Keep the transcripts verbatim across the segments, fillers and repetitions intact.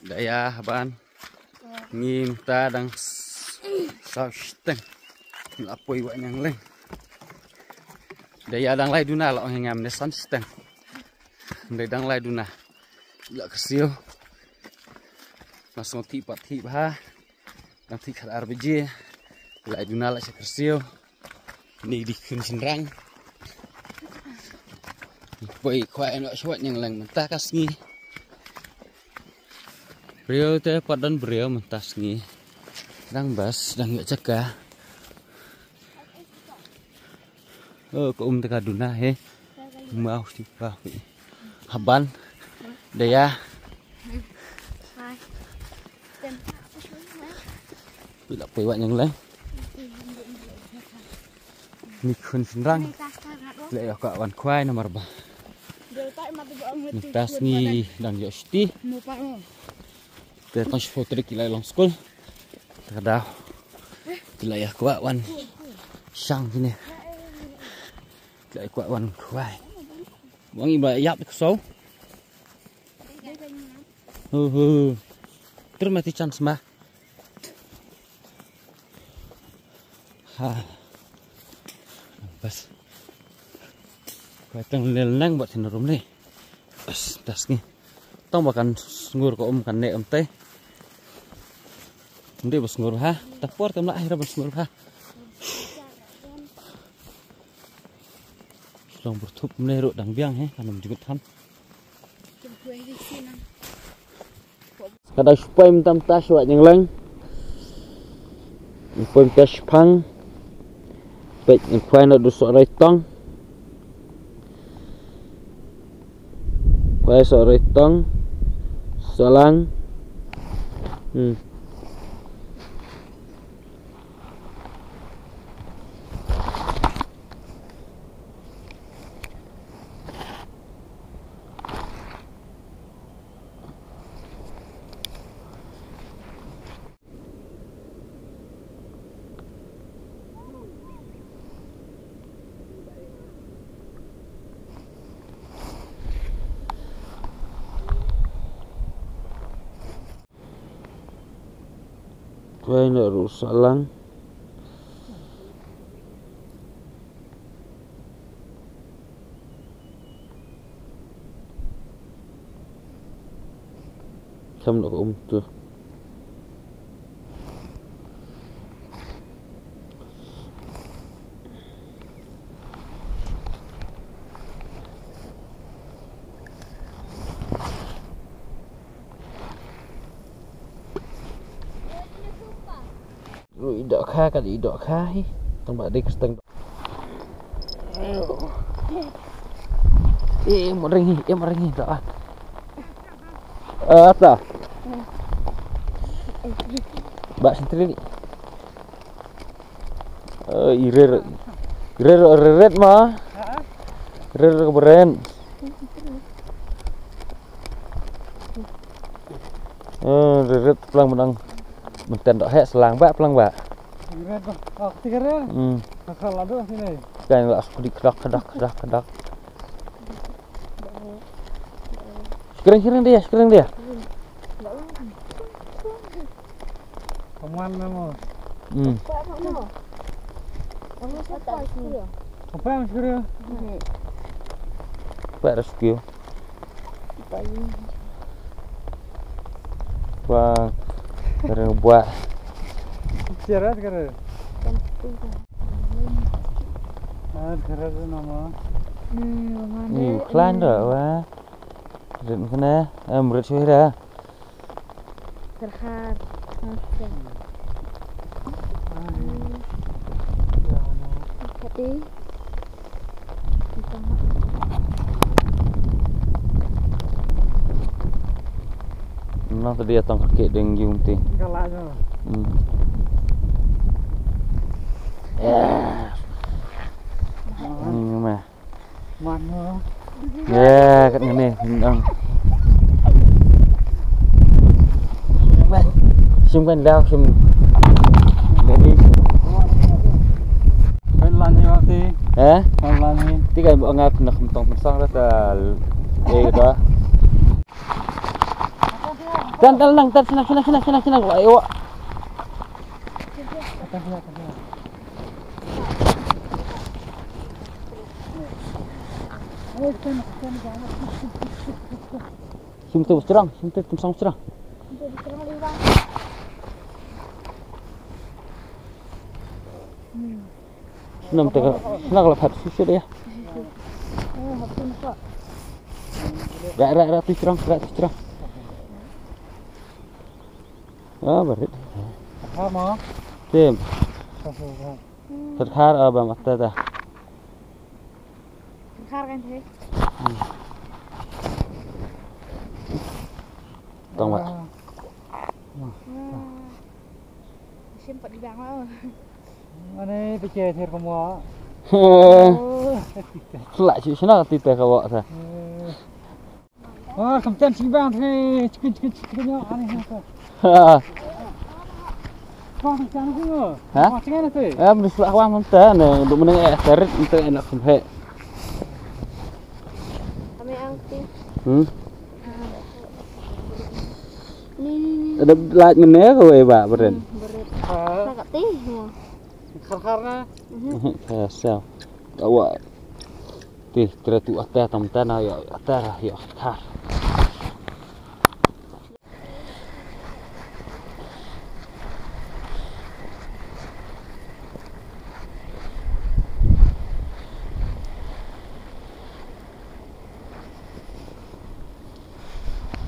Da ïa haban. Ngi mynta dang s-, saw shiteng. La poi Wah Nyangleng. Da ïa dang lai duna la ong ïa nga mynne san shiteng. Mynne dang lai duna. La kyrsiew. Nga sngew thih pat thih bha. Dang thih khatar baje. Lai duna la sha kyrsiew. Ni dei khun shynrang. Poi khwai noh sha Wah Nyangleng mynta ka sngi. Briew te pat don briew mynta sngi. Dang bas, dang ïoh jaka. Oh, ka um te ka duna he. Mau ti pa. Haban. Da ïa. Phi la poi Wah Nyangleng. Ni khun shynrang. La ïa kwah wan khwai namar ba mynta sngi dang ïoh shuti. Te tang shiphew tarik ki la ïa long skul. Te ka daw ki la ïa kwah wan shang kine. Ki la ïa kwah wan khwai. Wan i ba ïap ka saw. Hu hu. Ter ma ti chance ma. Ha. Bas. Kwai tang lel nang bad sien rum ni. Bas, das ni. Tang ba kan sngur ka um kan ne um te. Ndi ba sngur ha. Ta por tam la ai ra ba sngur ha. Shlong berthup ne ru dang biang he, kan um jukut han. Ka dang shu poi mynta mynta sha Wah Nyangleng. Poi mynta shipang. Peit ngan khwai noh du soh rai tong. Khwai soh rai tong. Soh lang. Hmm. Kwai na ruh sahlang. Kam na ka um tu. Ruh i doh kha, ka i doh kha hi. Tang ba dik steng. Eh, mo ring hi, eh, mo ring hi, doh ah. Eh, ata. Ba sentri ni. Eh, irir. Irir, irir ma. Irir ka beren. Eh, irir plang menang. Menten doh hek selang ba plang ba. Irir ba. Oh, tiga irir. Hmm. Kakak ladu sini. Kan lah aku di kedak, kedak, kedak, kedak. Sekering, sekering dia, sekering dia. Kamuan memo. Hmm. Apa yang sekering? Apa yang sekering? Apa yang sekering? Wah, kering buat. Siarat kering. Ah, kering nama. Hmm, mana? Ni, klan dah, wah. Rit kena, em, rit shuh dah. Terhar. Hati. Nang tadi atang kaki deng yung ti. Kalah tu. Hmm. Ya. Ni mah. Mana? Ya, kat ngene, nang. Sim kan dah, sim. Jadi. Kan lan ni waktu. Eh? Kan lan ni. Tiga ibu ngap nak mentong pensang dah. Eh, dah. Tan, tan, nang, tan, shnang, shnang, shnang, shnang, shnang, wa, wa. Shim tu shrang, shim tu shrang. Nam te ka, na ka la phat shu shu de ya. Ra, ra, ra, tu shrang, ra, tu shrang. Ah, barit. Ha, ma. Tim. Khar, khar, ah, ba mata ta. Khar kan the. Tong ba. Shim pat di bang ma. Ane, pike thir ka mo. Hla chu shna ti te ka wa sa. Ah, kam chen sing bang te, chicken, chicken, chicken, chicken, ane, ane. Ha. Bang te chen sing. Ha? Bang chen te. Em, ni sla wang te ne, du meneng eh, terit te enak kumhe. Kami ang ti. Hmm? Ni, ni, ni. Ada lait ngene ko, eh, ba, beren. Hmm, beren. Ah. Nak ti, mo. Khar-khar na. Mhm. Khar sa. Awa. Ti, kira tu ata tam tana ya, ata ya khar.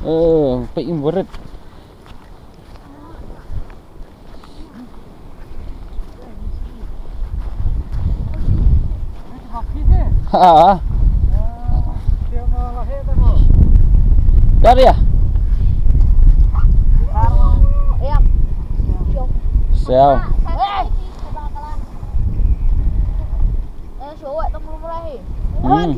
Eh, pa im beret. Ha. Dari ya? Siap. Eh, showet tong lumrai. Hmm.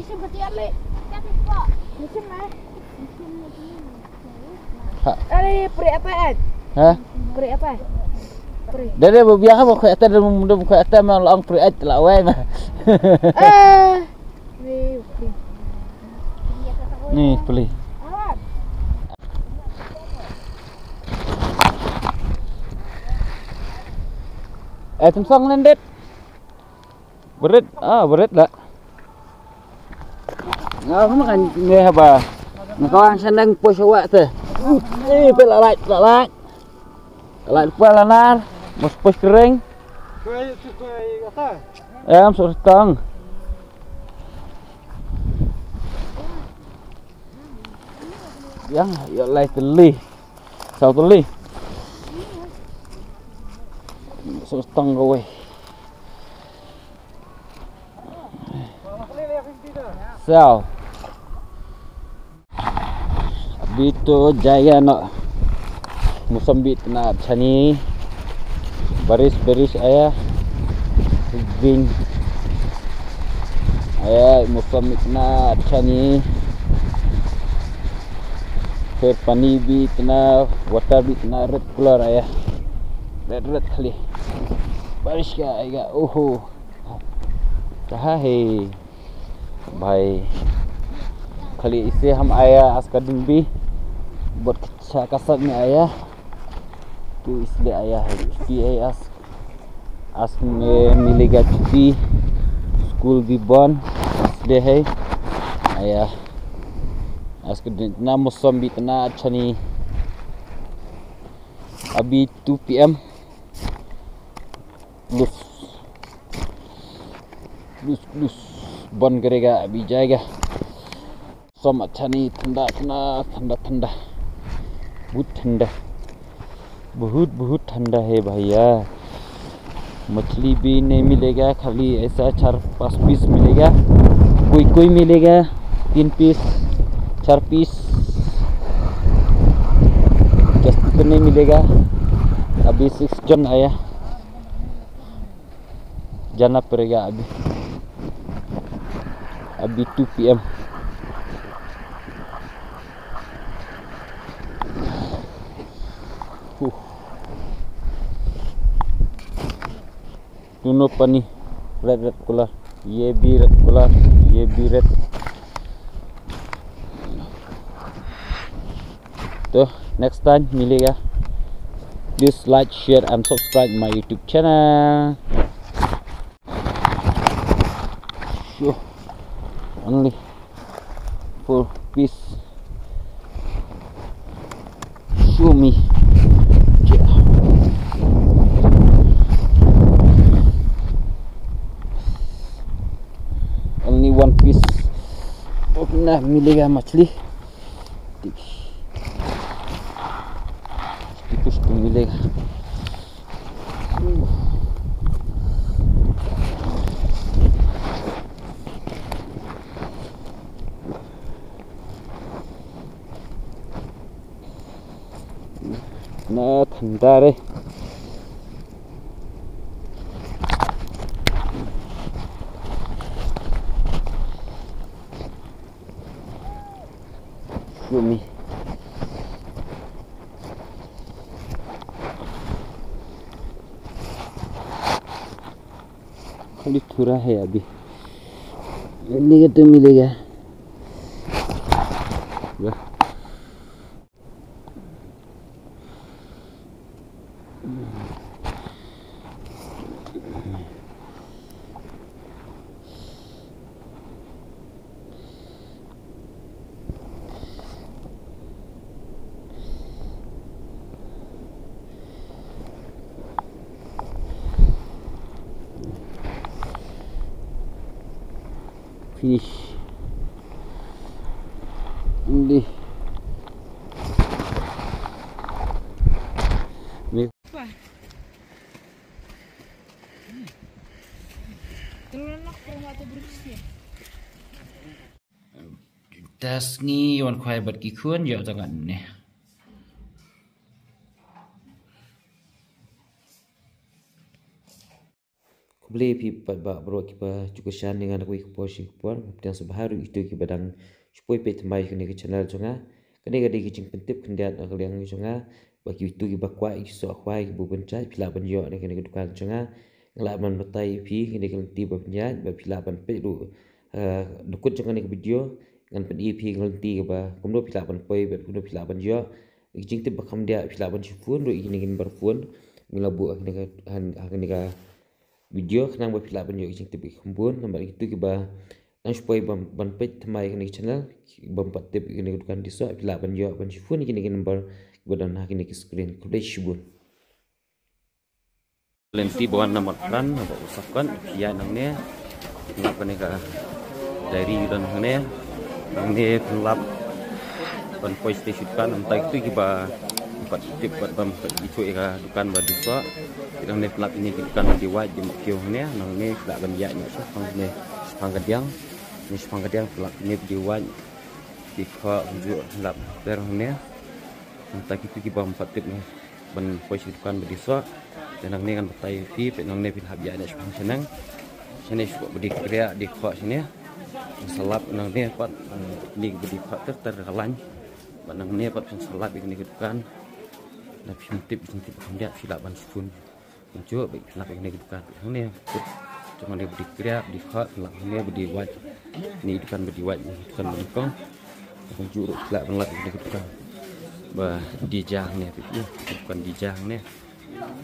Ha. Are, pre apa, eh? Ha? Pre apa? Pre. Dede, ba biang ba khoi ata, dede, dede khoi ata, ma long pre at la wai ma. Eh. Ni, pre. Ni, pre. Eh, tensong lendet. Berit, ah, berit lah. Nga makan ni haba. Nga kawan senang pos awak tu. Eh, pelak lait, pelak lait. Lait pelanar, mos pos kering. Kuai, kuai, apa? Em, sotong. Yang, ya lai teli. Saw teli. Sotong kawei. Saw. Bito jaya no. Musam bit na chani. Baris, baris aya. Green. Aya, musam bit na chani. Phir pani bit na, water bit na red color aya. Red, red khali. Baris ka aya, oho. Kaha hai. Bhai. Khali ise ham aya as ka ding bi. Bot cha ka sak ne aya. Tu isle aya hai. Chuti hai as. As ne milega chuti. School bi bon. Isle hai. Aya. As ka ding na mosam bi tana chani. Abhi two P M. Lus. Lus, lus. Bon karega, abhi jayega. Mosam acha nahi, thanda, thanda, thanda, thanda. Bahut thanda. Bahut, bahut thanda hai bhaiya. Machli bhi nahi milega, khali aisa char panch piece milega. Koi koi milega, teen piece, char piece. Jasti to nahi milega. Abhi six jan aya. Jana padega abhi. Abhi two P M. Huh. Dono pani red, red color. Ye bhi red color. Ye bhi red. To, Next time milega. Please like, share and subscribe my YouTube channel. Sure. Only four piece. Show me. Yeah. Only one piece. Of na milega machli. Tipis tu milega. Na thanda re. Show me. खाली थोड़ा है अभी। मिलेगा तो मिलेगा। वाह। Finish. Only. Te sngi wan khwai bad ki khun ïoh tang katne. Khublei phi pat baroh kiba ju kyrshan ïa nga na kawei ka por sha ka por. Ngam sngewbha ruh ïa kito kiba dang shu poi peit thymmai ïa kane ka channel jong nga. Kane ka dei ka jingpyntip khyndiat na ka liang jong nga ba kito kiba kwah ïa ki soh khwai kiba bun jait phi lah ban ïoh na kane ka dukan jong nga. Nga lah ban batai ïa phi kane ka lynti ba pynïaid ba phi lah ban peit ruh, eh, dukut jong kane ka video. Ngan pyni ïa phi ka lynti kaba kumno phi lah ban poi bad kumno phi lah ban ïoh. Ki jingtip ba kham diah phi lah ban shu phone ruh ïa kine ki number phone ngi la buh ha kane ka, ha kane ka video khnang ba phi lah ban ïoh ki jingtip ki kham bun. Namar kito kiba nang shu poi ban, ban peit thymmai ïa kane ka channel, bym pat tip ïa kane ka dukan die soh, phi lah ban ïoh ban shu phone ïa kine ki number kiba don ha kine ki screen. Khublei shibun. Lynti ba wan namar kran, ba u sah khan, phi ïaid nangne, phin lap kane ka diary don hangne, nangne phin lap ban poi sha dukan, mynta kito kiba pat tip pat bym pat ithuh ïa ka dukan ba die soh, nangne phin lap ïa kine ki dukan ba die wait die mawkhiew hangne, nangne phi lah ban ïaid noh shaphang hangne, shaphang ka diang, ne shaphang ka diang phin lap ïa kine ba die wait, die khoh, kumjuh phin lap ter hangne, mynta kito kiba ym pat tip ne. Ban poi sha dukan ba die soh. Te nangne ngan batai ïa phi, peit nangne phin hap ïaid noh shaphang shaneng. Shane shuh ba die kriah die khoh shane. Phin sa lap nangne pat, nangne ba die khoh ter ter ka lain. Bad nangne pat phin sa lap ïa kane ka dukan. Lada phim tip, phim tip kham diah phi lah ban shu phone. Kumjuh ba phin lap ïa kane ka dukan. Peit hangne. Peit nangne ba die kriah die khoh, phin lap hangne ba die wait. Kane ka dukan ba die wait, kane ka dukan ba nyngkong. Kumjuh ruh phi lah ban lap ïa kane ka dukan ba die ja hangne, peit, dukan die ja hangne.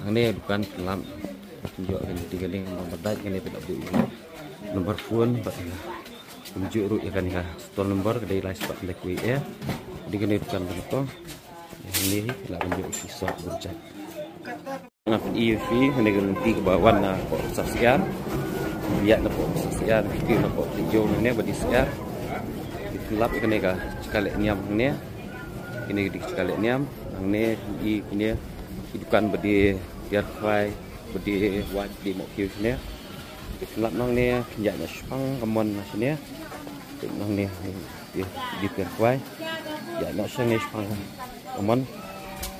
Hangne dukan phin lap, phin ïoh kane ka dei ka link number dait, kane phi lah buh ïa ka number phone bad kumjuh ruh ïa kane ka stall number, ka dei lai spah khyndai khyndai eh. Dei kane dukan ba nyngkong. Hangne phi lah ban ïoh ki soh bun jait. Nga pyni ïa phi, hangne ka lynti kaba wan na poh Syiar. Ïaid na poh Syiar, kiti na poh Tijong hangne ba die Syiar. Phin lap ïa kane ka jaka leh niam hangne. Kine ki dei ki jaka leh niam. Hangne i kine ki dukan ba die tiar khwai, ba die wait, die mawkhiew shane. Phin lap nangne, phin ïaid noh shaphang ka mon na shane. Peit nangne, die, die tiar khwai. Ïaid noh shangne shaphang ka mon.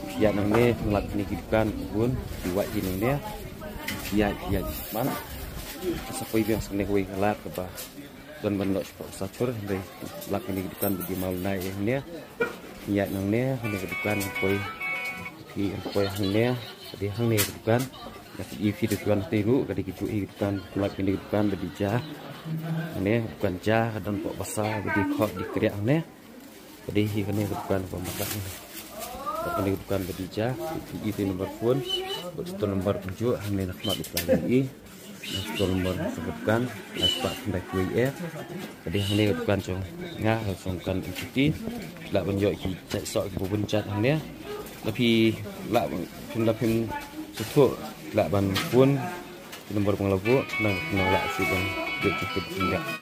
Phi ïaid nangne, phin lap kine ki dukan, bun, die wait die nangne. Phi ïaid, phi ïaid, man. Sa poi biang shangne kawei ka lad kaba don ban noh shapoh Sachur, hynrei lap kine ki dukan ba die mawnai eh hangne. Phi ïaid nangne, hangne ka dukan poi. Phi poi hangne, ka dei hangne ka dukan. Nga pyni ïa phi da ki wan te ruh, ka dei kajuh hi ka dukan, lap kine ki dukan ba die ja. Hangne dukan ja, ka don poh basa ba die khoh die kriah hangne. Ka dei hi kane ka dukan ba mata hangne. Kane ka dukan ba dih ja, i te number phone, bad store number kumjuh, hangne na khmat u pla i. Na store number sa ka dukan, na spah khyndai wei eh. Tadi hangne ka dukan jong nga, ha jong dukan M T T. Lah ban ïoh ki jait soh ki bun jait hangne. La phi lah ban, phim la phim sngewthuh, lah ban phone, ki number ba nga la buh, nang nang lah shu ban ïoh ki tip.